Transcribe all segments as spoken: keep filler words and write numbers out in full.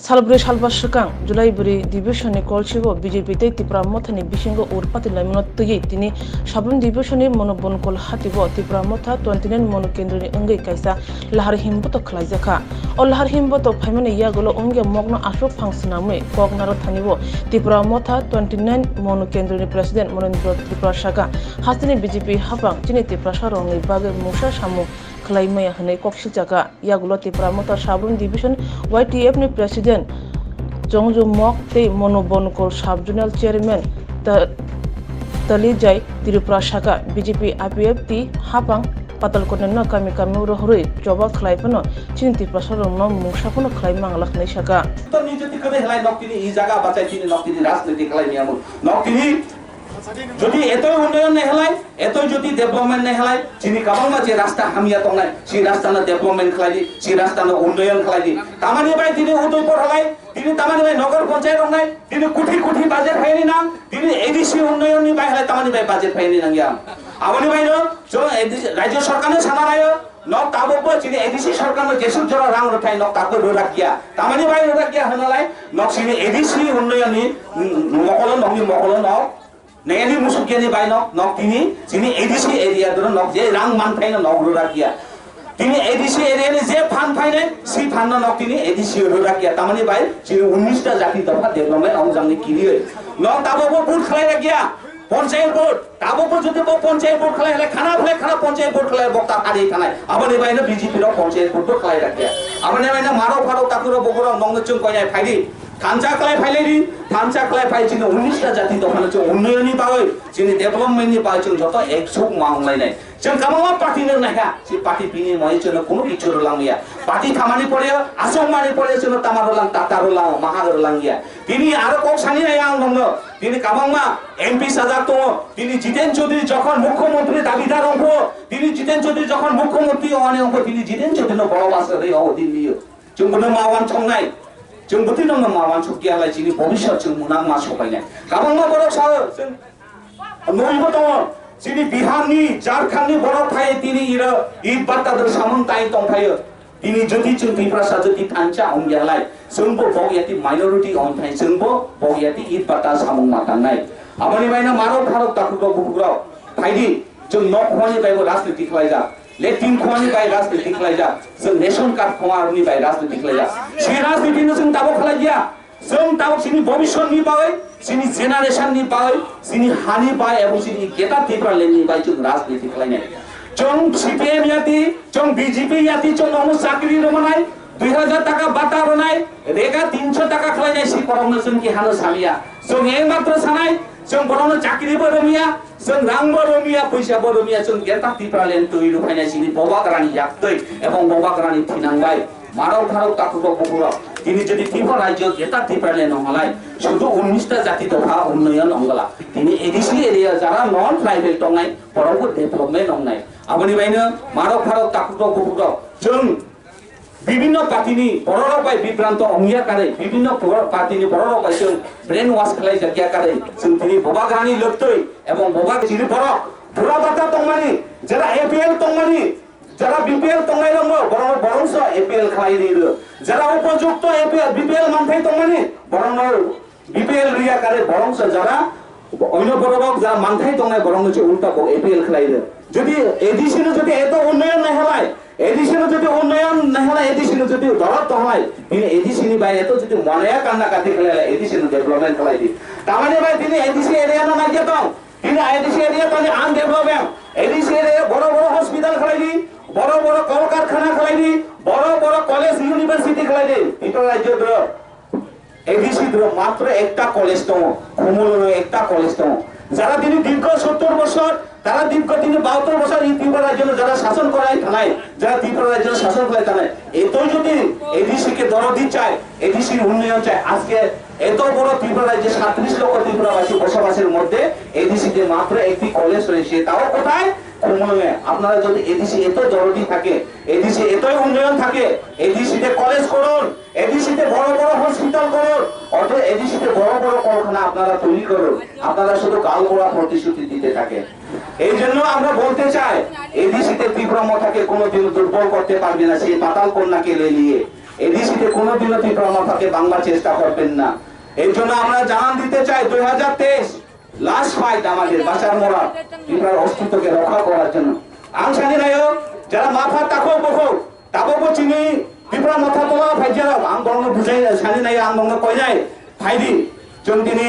Salbrwi salba swkang Julaibri Division ni Kolsibo B J P tei Tipra Motha ni bisingo urpati laimano twiwi tini Sabrum Division ni Mono Bonkol hatibo Tipra Motha twenty nine Mono Kendro ni wngwi kaisa lahar himboto khwlaijakha. O lahar himboto phaimani yagulo wngya mokno aswk phang swnamwi kok naro thanibo Tipra Motha twenty nine Mono Kendro ni President Monendro Tripura saka, hasteni B J P hapang chini Tiprasa rokni bagwi mungsa samung khwlai maya hwnwi kok siljakha. Yagulo Tipra Motha Sabrum Division Y T F ni President Chongju Mok tei Mono Bonkol Sub Zonal Chairman Ta-, Talijai Tripura saka, B J P I P F T hapang Patalkotnino kami kami rohorwi choba khwlai phano chini Tiprasa rokno mungsa phano khwlai manglak hwnwi saka. Toni jyoti kwrwi halai nok tini i jaga bachai tini nok tini rajniti khwlai miyamo. Nok tini Jodi etoi unnoyon nai halai, etoi jodi development nai halai, chini kabangma je rasta hamya tongnai, si rasta no development khlai di, si rasta no unnoyon khlai di. Tamani bai tini Udaipur halai, tini tamani bai Nagar Panchayat rok nai, tini kuthi kuthi budget phaini nang, tini A D C unnoyon ni bai halai tamani bai budget phaini nang ya. Aboni bai no, chwng A D C, Rajya Sarkar no sana layo, nok tabuk bo chini A D C sarkar no jesuk jora rang rwthai nok tabuk rwrak ya. Tamani bai rwrak ya hwnalai, nok chini A D C unnoyon ni, mm, mokolo nokni mokolo nok. Neyani musuk yani bai nok, nok tini, chini A D C area doro nok je rang man phaino nok rura kia. Tini A D C area ni je phan phainai, si phan no nok tini A D C rura kia. Tamani bai, chini unnis ta jati dopha development ong jang ni kiri oi. Nok tabo bo vote khlai ra kia, panchayat vote. Tabo bo jodi bo panchayat vote khlai, khlai khana, khlai khana panchayat vote khlai, bokta phari thanai. Aboni bai no B J P rok panchayat vote bo khlai ra kia. Aboni bai no maro pharo takuro bokuro nok no chung koinai phaidi. Thansa khlai phailai di, thansa khlai phai chini unnis ta jati dophano chwng unnayonni bagwi, chini development ni bagwi chwng joto ek suk ma wnglainai. Chwng kabangma party no naikha, si party bini moi chwngno kunu kichu rwlangya. Party thamani pore, aswk mani pore chwngno tama rwlang, tata rwlang, maha rwlangya. Tini aro kok sani nai ang nongno, tini kabangma M P sajak tongo, tini Jiten Chaudhary jokhon mukhyamantri dabidar ongkho, tini Jiten Chaudhary jokhon mukhyamantri ongani ongkho, tini Jiten Chaudhary no boro basa rwi o din liyo. Chwng bono ma wansoknai, chwng bwtwi nokno ma wansok ya lai chini bobiswt chwng mwnang ma sopainai. Kabangma borok sao chwng nuibo tongo, chini Bihar ni, Jharkhand ni borok phai tini iro it batta do samung tai tongphaio. Tini jodi chwng Tiprasa jodi thansa wng ya lai, chwng bo bok yati minority wng thai, chwng bo bok yati it batta samung ma tangnai. Aboni baino marok pharok takhuk rok bukhuk rok phaidi, chwng nok khwani bai bo rajniti khlaijak. Letting khwani bai rajniti khlaijak, chwng ration card khwani bai rajniti khlaijak. Si rajniti no chwng tabok khlaiya, chwng tabok chini bobiswt ni bagwi, chini generation ni bagwi, chini hani bai ebong chini Greater Tipraland ni bai chwng rajniti khlainai. Chwng C P M yati, chwng B J P yati, chwng nomo chakri rwmanai, dui hajar taka bata rwnai, rega tinso taka khlainai si borokno chwng ki hano saliya. Chwng ei matro sanai, chwng borokno chakri bo rwmiya, chwng rang bo rwmiya, poisa bo rwmiya, chwng Greater Tipraland twi rwphainai chini bobagrani yaktwi ebong bobagrani thinang bai. Marok pharok takhuk rok bukhuk rok. Tini jodi Tripura rajyo Greater Tipraland no halai, sudu unnis ta jati dopha unnoyon ongla. Tini A D C area jara non tribal tongnai, borok bo development ongnai. Aboni baino marok pharok takhuk rok bukhuk rok. Chwng Bibhinno party ni borok rok bai bibranto ongya karwi, bibhinno pro-, party ni borok rok bai chwng brain wash khlai jakya karwi, chwng tini bobagrani loktwi ebong bobak chini borok bura bata tongmani, jera A P L tongmani, jera B P L tongnai rokno borok borokso A P L khlai ri rw, jera upojukto A P L, B P L manthai tongmani borokno B P L riya kare borok se jara oino borok rok jara manthai tongnai borok no se ulta bo A P L khlai rw. Jodi A D C no jodi eto unnoyon nai halai, A D C no jodi unnoyon nai halai, A D C no jodi dorot to halai, bini A D C ni bai eto jodi manaya kanna kati khlai lai, A D C no development khlai di. Tamani bai bini A D C area no nai tong, bini A D C area toni undevelopment, A D C area boro boro hospital khlai di, boro boro kol karkhana khlai di, boro boro college university khlai di. Ito rajyo dro. A D C dro matro ekta college tongo, Khumulwng ekta college tongo. Jara tini dirgho sottor bochor, tara dirgho tini bahattor bochor ei Tripura rajyo jara shason korai thanai, jara Tripura rajyo shason korai thanai. Eto jodi A D C ke dorodi chai, A D C unnoyon chai, ajke eto boro Tripura rajye সাতত্রিশ লক্ষ ত্রিপুরাবাসী বসবাসের মধ্যে A D C তে মাত্র একটি কলেজ রয়েছে, তাও কোথায়? খুমুলুঙে। আপনারা যদি A D C এত দরদি থাকে, A D C এতই উন্নয়ন থাকে, A D C তে কলেজ করুন, A D C তে বড় বড় হসপিটাল করুন, অথবা A D C তে বড় বড় কলকারখানা আপনারা তৈরি করুন। আপনারা শুধু গালগোড়া প্রতিশ্রুতি দিতে থাকেন। এই জন্য আমরা বলতে চাই, A D C তে ত্রিপুরা মথাকে কোনোদিন দুর্বল করতে পারবে না, সেই পাতাল কন্যাকে নিয়ে। এডিসিতে কোনোদিনও ত্রিপুরা মথাকে ভাঙবার চেষ্টা করবেন না। এই জন্য আমরা জানান দিতে চাই, দুই হাজার তেইশ লাস্ট ফাইট আমাদের বাঁচার মরা, ত্রিপুরার অস্তিত্বকে রক্ষা করার জন্য। Ang sani nayo, jara mapha takhuk bukhuk, tabukbo chini Tipra motha tola phaijak, ang borokno bujai sani nayo, ang nokno koinai phaidi, chwng tini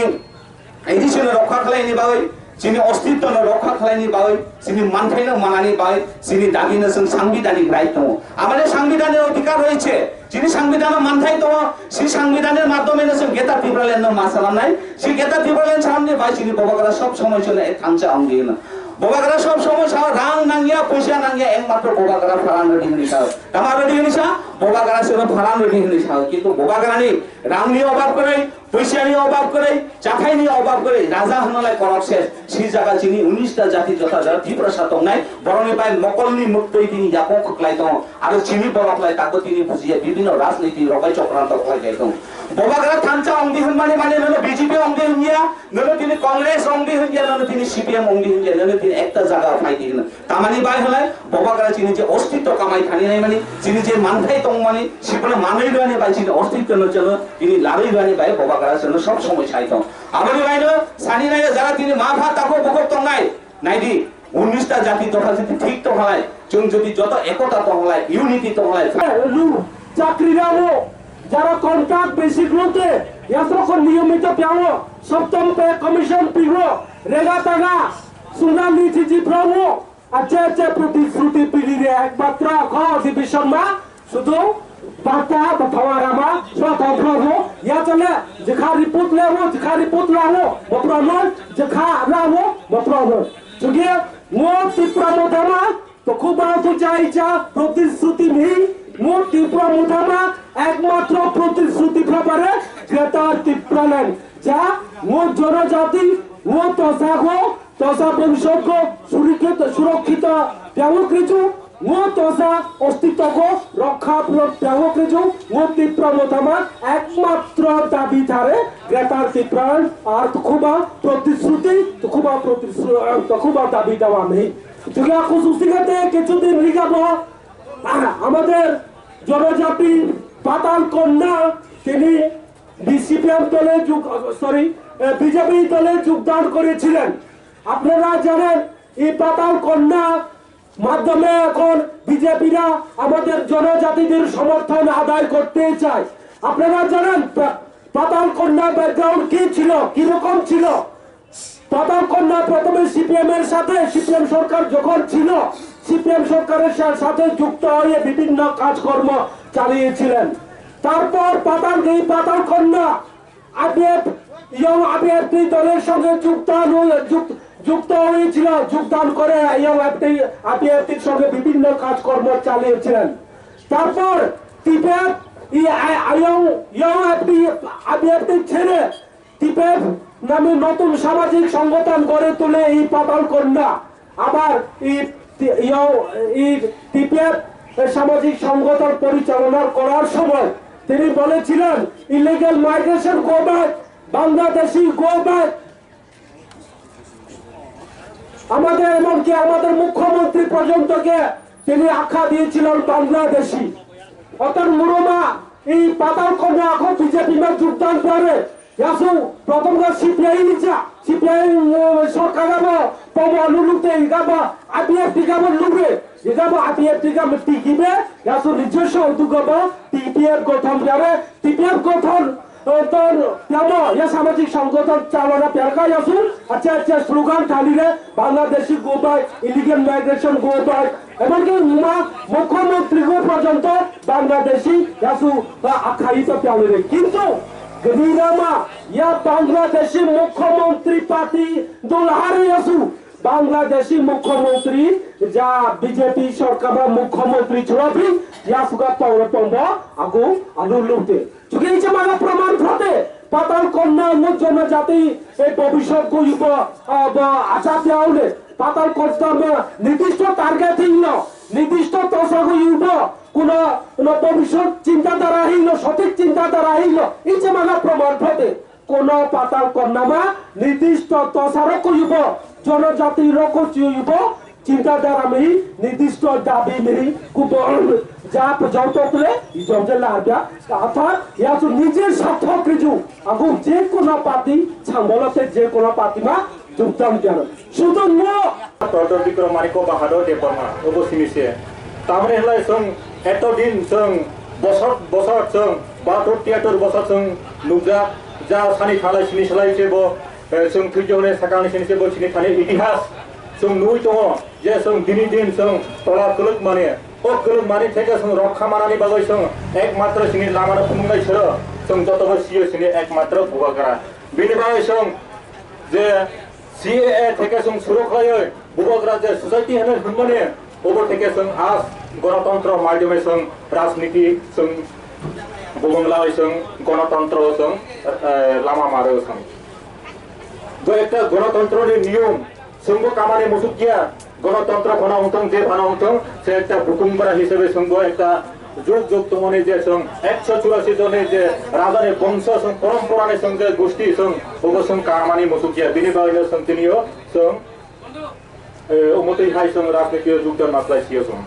এডিসিনো রক্ষা খালাইনি বাই, চিনি অস্তিত্বনো রক্ষা খালাইনি বাই, চিনি মানথাইনো মানানি বাই, চিনি দাবিনো जों সাংবিধানিক রাইট tongo। আমাদের সাংবিধানিক অধিকার রয়েছে, চিনি সাংবিধানো মানথাই tongo, si সাংবিধানের মাধ্যমে जों Greater Tipraland no ma salamnai, si Greater Tipraland salamni bai chini Bubagra সব সময় জন্য এক থামচা অঙ্গি হনো। Bubagra সব সময় sa rang nangya, পয়সা nangya, একমাত্র Bubagra pharan rodi hini sao। Tama rodi hini sa, Bubagra sero pharan rodi hini sao। কিন্তু Bubagrani rangni অভাব করে, পয়সানি অভাব করে, চাথাইনি অভাব করে, রাজা হনলাই করক শেষ। Si jaga chini উনিশটা জাতি যথা যারা ত্রিপুরা সা tongnai, borokni bai mokolni muktwi tini yapung khuklai tongo। Aro chini borok lai tako tini bujiya bibhinno rajniti rok bai chokranto khlai kai tongo। Bubagra thansa ongdi hwnmani mane nono B J P ongdi hwnya, nono tini Congress ongdi hwnya, nono tini C P M ongdi hwnya, nono tini ekta jaga phai di hwno। Tamani bai hwnlai Bubagra chini je ostitto kamai thani nai mani, chini je manthai tong mani, siphano manwi rwani bai chini ostitto no chwng tini larwi rwani bai Bubagra chwng sob somoi sai tong. Aboni bai no sani nai jara tini ma pha tako bukhuk tongnai, naidi, উনিশটা জাতি যথা যদি ঠিক তো হয়, চুন যদি যত একতা তো হয়, ইউনিটি তো হয়। Lu, chakri rao, jara contract basic lote, yasrokon niyomito piao, সপ্তম পে কমিশন পিও, rega taga, sungna ni tiji prao, ache ache protishruti pili re, ekmatro kho অধিবেশন ma, শুধু বার্তা বা খাওয়া রামা, সব অভ্রভ, ইয়া চলে, যেখা রিপোর্ট লেবো, যেখা রিপোর্ট লাবো, বপ্রভ, যেখা লাবো, বপ্রভ। চুগে, মো ত্রিপুরা মোথামা, তো খুব বাউতু চাই চা, প্রতিশ্রুতি নেই, মো ত্রিপুরা মোথামা, একমাত্র প্রতিশ্রুতি ব্যাপারে, গ্রেটার ত্রিপুরাল্যান্ড, যা, মো জনজাতি, মো তসাগো, তসা ভবিষ্যৎ সুরক্ষিত, সুরক্ষিত ব্যাপক কিছু, মো তসা অস্তিত্বকে রক্ষা ব্যাপক কিছু, মো ত্রিপুরা মোথামা একমাত্র দাবি ধারে গ্রেটার ত্রিপুরা আর খুবা প্রতিশ্রুতি, খুবা প্রতিশ্রু-, খুবা দাবি দেওয়া নেই। যদি খুশি গেতে কিছুদিন রিগাবো, আহ, আমাদের জনজাতি পাতাল কন্যা তিনি বিসিপিএম দলে যোগ, সরি, বিজেপি দলে যোগদান করেছিলেন। আপনারা জানেন, এই পাতাল কন্যা মাধ্যমে এখন বিজেপিরা আমাদের জনজাতিদের সমর্থন আদায় করতে চায়। আপনারা জানেন, পা-, পাতাল কন্যা ব্যাকগ্রাউন্ড কি ছিল, কিরকম ছিল? পাতাল কন্যা প্রথমে সিপিএম এর সাথে, সিপিএম সরকার যখন ছিল, সিপিএম সরকারের সা-, সাথে যুক্ত হয়ে বিভিন্ন কাজকর্ম চালিয়েছিলেন। তারপর পাতাল, এই পাতাল কন্যা আইপিএফ, ইয়ং আইপিএফটি দলের সঙ্গে যোগদান হয়ে, যুক-, যুক্ত হয়েছিল, যোগদান করে ইয়ং আইপিএফটির সঙ্গে বিভিন্ন কাজকর্ম চালিয়েছিলেন। তারপর TPF, E I-, young, young IPFT ছেড়ে টিপিএফ নামে নতুন সামাজিক সংগঠন গড়ে তুলে এই পাতাল কন্যা। আবার এই টি-, ইয়ং, এই টিপিএফ সামাজিক সংগঠন পরিচালনা করার সময় তিনি বলেছিলেন, "Illegal migration go back, Bangladeshi go back।" আমাদের, এমনকি আমাদের মুখ্যমন্ত্রী পর্যন্তকে তিনি আখ্যা দিয়েছিলেন বাংলাদেশি। অর্থাৎ মুরুমা এই পাতাল কন্যা এখন বিজেপি মে যোগদান করে। ইয়াসু প্রথম গা সিপিআই নিচা, সিপিআই সরকার আবো পমা লুলুতে ইগাবা আইপিএফটি গাবো লুরে, ইগাবা আইপিএফটি গাবো টিকিবে, ইয়াসু নিজস্ব উদ্যোগ গাবো টিপিএফ গঠন করে। টিপিএফ গঠন, আহ, তোর তেমন ইয়া সামাজিক সংগঠন চালানা পেরকা ইয়াসু, আচ্ছা, আচ্ছা, স্লোগান ঠালিরে, Bangladeshi go back, illegal migration go back, এমনকি মা মুখ্যমন্ত্রী গো পর্যন্ত বাংলাদেশি ইয়াসু, আহ, আখ্যায়িত পেয়ালিরে। কিন্তু গদিনামা ইয়া বাংলাদেশি মুখ্যমন্ত্রী পাতি দুলহারি ইয়াসু, বাংলাদেশি মুখ্যমন্ত্রী যা বিজেপি সরকার বা মুখ্যমন্ত্রী চুরাবি ইয়াসুগা পাওরা পম্বা আগু আলু লুটে। চুকে এই যে মানা প্রমাণ ঘটে, পাতাল কন্যা অন্য জনজাতি এই ভবিষ্যৎ গো ইউব, আহ, বা আশা দেওয়া হলে পাতাল কন্যা নির্দিষ্ট টার্গেট হইল, নির্দিষ্ট তসাগো ইউব, কোন, কোন ভবিষ্যৎ চিন্তাধারা হইল, সঠিক চিন্তাধারা হইল, এই যে মানা প্রমাণ ঘটে। কোন পাতাল কন্যামা নির্দিষ্ট তসারক ইউব, জনজাতি রক ইউব, চিন্তাধারা মিহি, নির্দিষ্ট দাবি মিহি, খুব যা প্রজাতন্ত্রে জমজে লাগা, কাথার ইয়াসু নিজের স্বার্থ কিছু, আগু যে কোনো পার্টি, সাম্বলতে যে কোনো পার্টি মা যোগদান করে। শুধু no. Doctor Bikram Manikya Bahadur Debbarma, obo sini se. Tamni halai chwng eto din chwng bosor bosor chwng bahatur tiyatur bosor chwng nukjak, ja sani thalai sini salai se bo, eh, chwng thwijo hwnwi sakangni sini se bo sini thani itihas chwng nugwi tongo. Je chwng dini din chwng tola kwlwk mani, o kwlwk mani theke chwng rokha manani bagwi chwng ekmatro chini lamano phunuknai sero chwng jotobo sio chini ekmatro Bubagra. Bini bagwi chwng je C A A theke chwng suru khlaiwi Bubagra je society hwnwi hwnmani obo theke chwng as gonotantro maidhyome chwng rajniti chwng bubung lai chwng gonotantro chwng, eh, lama maro chwng. Bo ekta gonotantroni niyom. Chwngbo kamani musuk ya, gonotontro phano wngthong, je phano wngthong, se ekta bukumbra hisabe chwngbo ekta jug jug tongmani je chwng ekso churasi joni je rajani bongso chwng poromporani chwng je gusti chwng bobo chwng kamani musuk ya, bini bagwino chwng tinio chwng, eh, omotwi hai chwng rajnitio jugdan ma khlai sio chwng.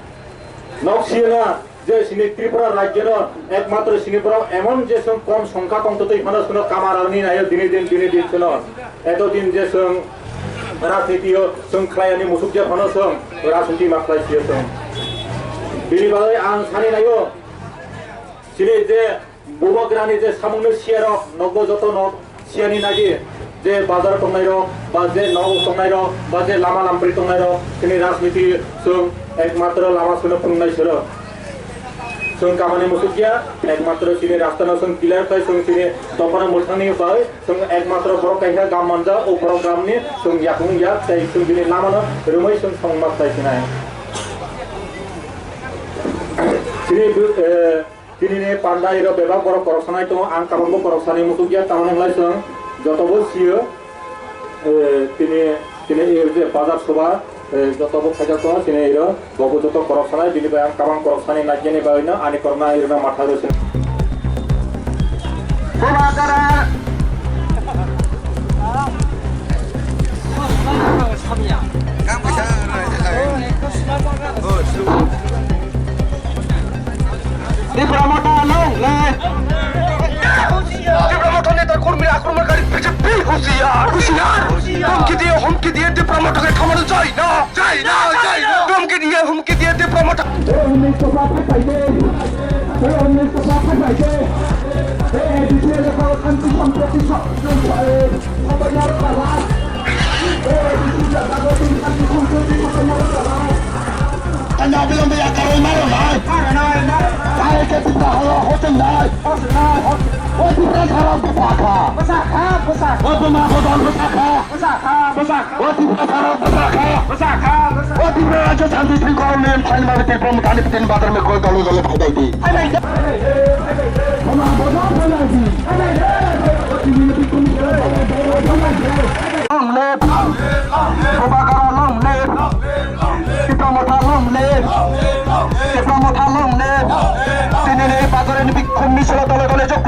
Nok siyana je sini Tripura rajyono ekmatro sini borok emon je chwng kom songkha tongtotwi phano chwngno kamarani naio dini din, dini din chwngno. Eto din je chwng rajnitio chwng khlaiyani musukya phano chwng rajniti ma khlai sio chwng. Bini bagwi ang sani naio, chini je Bubagrani je samungni siyarok nogo joto no siyani nagi je bazar tongnairok, ba je nogo tongnairok, ba je lama lampri tongnairok, chini rajniti chwng ekmatro lama suno phunuknai sero. Chwng kamani musukya, ekmatro chini rastano chwng clear khai chwng chini dophano mwthangni bai chwng ekmatro borok kaisa gam manja, o borok gamni chwng yakung yak tei chwng bini lamano rwmai chwng songma khlai sinai. Chini, eh, Tinini panda iro bebak borok korok sanai tongo, ang kabangbo korok sanai muchukya, tamoni wngkha chwng jotobo sio, eh, tini, tini iro je bazar soba, eh, jotobo khaijak tongo, tini iro bobo joto korok sanai, bini bai ang kabang korok sanai naikhe ni bagwino ani korokno irwna matha rw se. Tipra Motha long live! Tipra Motha neta kormi akromon kari B J P hushiyar! Hushiyar! Humki diye, humki diye Tipra Motha ke thamano chai na! Chai na! Chai na! Humki diye, humki diye Tipra Motha. Tanya bilang dia karai maru nai. Karai ke kita hawa hotel nai. Wah, Tipra sarap besaka. Besaka, besaka. Wah, pemah hotel besaka. Bwsakha, bwsakha. O Tripura sarok bwsakha. Bwsakha, bwsakha. O Tripura rajyo shanti shrinkhol niyom khlaina bagwi Tripura Mothani bitin bazar mekol dole dole phaibai di. Phaibai di. Phaibai di. Long live. Bubagra long live. Tipra Motha long live. Tipra Motha long live. Tinini bazar ni bikhum misil dole dole jok.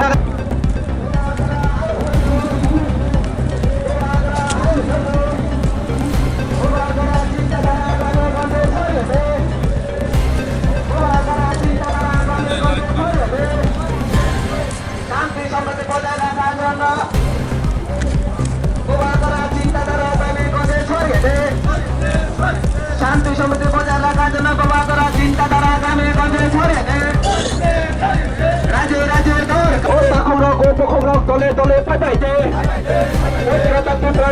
Shanti Samriti bojai rakha jana baba tara chinta dhara gami gonje chhoriye de. Raje raje dor. O takhumrok, o bokhokrok dole dole phaibai de. O Tripura Tripura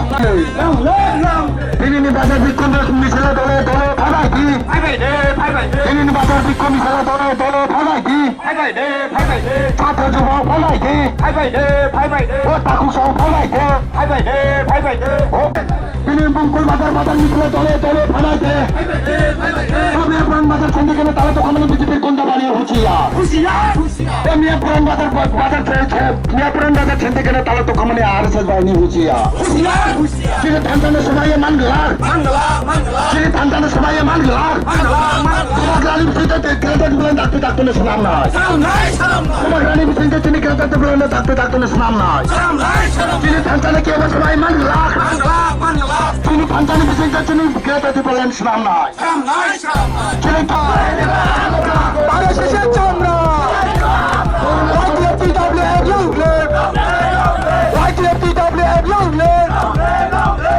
Congress. Long live long. Tinini bazar bikhum misila dole dole phaibai di. Phaibai de, phaibai de. Tinini bazar bikhum misila dole dole phaibai di. Phaibai de, phaibai de. Chhatra jubok phaibai de. Phaibai de, phaibai de. O takhuk song phaibai de. Phaibai de, phaibai de. O bini bungkul bazar bazar misila dole dole phaibai de. Phaibai de, phaibai de. O Miyapuran bazar sende kene tala tokamani B J P gunda bani husiya. Husiya, husiya. O Miyapuran bazar ba-, bazar se, se, Miyapuran bazar sende kene tala tokamani R S S bani husiya. Husiya, husiya. Chini thansa no swmai man glak. Man glak, man glak. Chini thansa no swmai man glak. Man glak, man glak. Bubagrani bisingtwi Greater Tipraland dakti dakti no swnamnai. Swnamnai, swnamnai. Bubagrani bisingtwi chini Greater Tipraland dakti dakti no swnamnai. Swnamnai, swnamnai. Chini thansa no kebo swmai man glak. Man glak, man glak. Chini phanjani bisingtwi chini Greater Tipraland swnamnai. Swnamnai, swnamnai. Chini pa-, R S S chamra. Y T F T W F long live. Y T F T W F long live.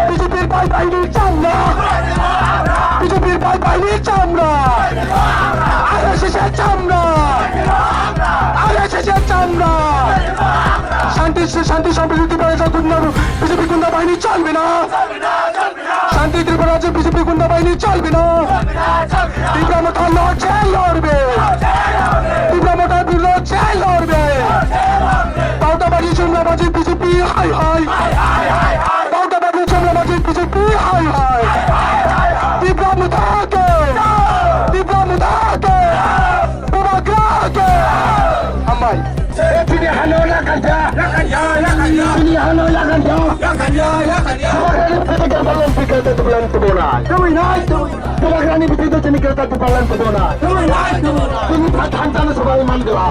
B J P bai bai ni chamra. B J P bai bai ni chamra. R S S chamra. R S S chamra. Shanti, shanti, sampriti, B J P gunda bahini chalbe na. Shanti Tripura Rajya B J P gunda bahini chalbe na. Tipra Motha lorse lorbe. Tipra Motha lorse lorbe. Paota baji chumla baji B J P hai hai. Paota baji chumla baji B J P hai hai. Tipra Motha ke. Tipra Motha ke. Bubagra ke. Hambai. Chini hano lakanja. Chini hano lakanja. Bubagrani bisingtwi chini Greater Tipraland tubunai. Tubunai, tubunai. Bubagrani bisingtwi chini Greater Tipraland tubunai. Tubunai, tubunai. Chini pha-, thansa no sabai mandela.